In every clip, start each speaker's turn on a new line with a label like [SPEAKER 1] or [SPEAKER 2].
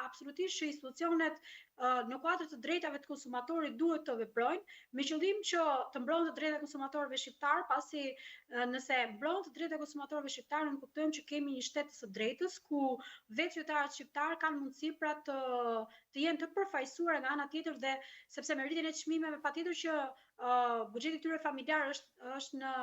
[SPEAKER 1] absolutisht që institucionet në kuadër të drejtave të konsumatorit duhet të veprojnë, me qëllim që të mbrohen të drejtat e konsumatorëve shqiptarë, pasi nëse mbrohen të drejtat e konsumatorëve shqiptarë, nënkuptojmë që kemi një shtet të së drejtës ku vetë qytetarët shqiptarë kanë mundësi pra të të jenë të përfaqësuar nga ana tjetër dhe sepse me rritjen e çmimeve patjetër që uh, buxheti i tyre familjar është është në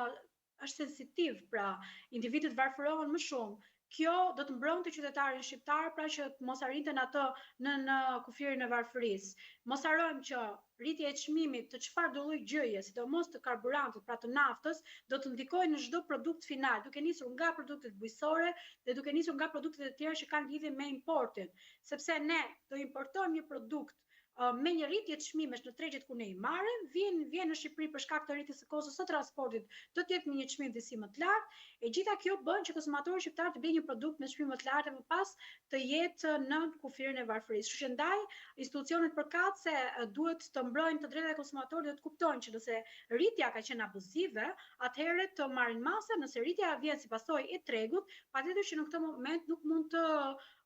[SPEAKER 1] është sensitiv, pra individët varfërohen më shumë. Kjo do të mbronte qytetarin shqiptar, pra që të mos arrinte në atë në në kufirin e varfërisë. Mos harrojmë që rritja e çmimit të çfarëdo lloj gjëje, sidomos të karburantit, pra të naftës, do të ndikojë në çdo produkt final, duke nisur nga produktet bujqësore dhe duke nisur nga produktet e tjera që kanë lidhje me importin, sepse ne do importojmë një produkt me një rritje çmimesh në tregjet ku ne i marrim, vjen vjen në Shqipëri për shkak të rritjes së kostos së transportit, do të jetë me një çmim disi më të lartë. E gjitha kjo bën që konsumatori shqiptar të blejë një produkt me çmim më të lartë e më pas të jetë në kufirin e varfërisë. Kështu që ndaj institucionet përkatëse duhet të mbrojnë të drejtat e konsumatorit dhe të kuptojnë që nëse rritja ka qenë abuzive, atëherë të marrin masa, nëse rritja vjen si pasojë e tregut, patjetër që në këtë moment nuk mund të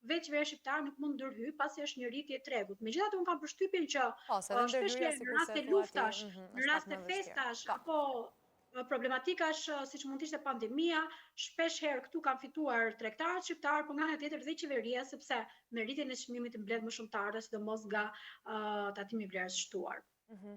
[SPEAKER 1] vetë qeveria shqiptare nuk mund ndërhyjë pasi është një rritje e tregut. Megjithatë unë kam përshtypjen që
[SPEAKER 2] po, shpesh herë
[SPEAKER 1] në raste luftash, mm -hmm, në raste festash po. apo problematikash siç mund të ishte pandemia, shpesh herë këtu kanë fituar tregtarët shqiptarë, por nga ana tjetër dhe qeveria sepse me rritjen e çmimit mbledh më shumë të ardhura, sidomos nga uh, tatimi i vlerës shtuar.
[SPEAKER 2] Mhm.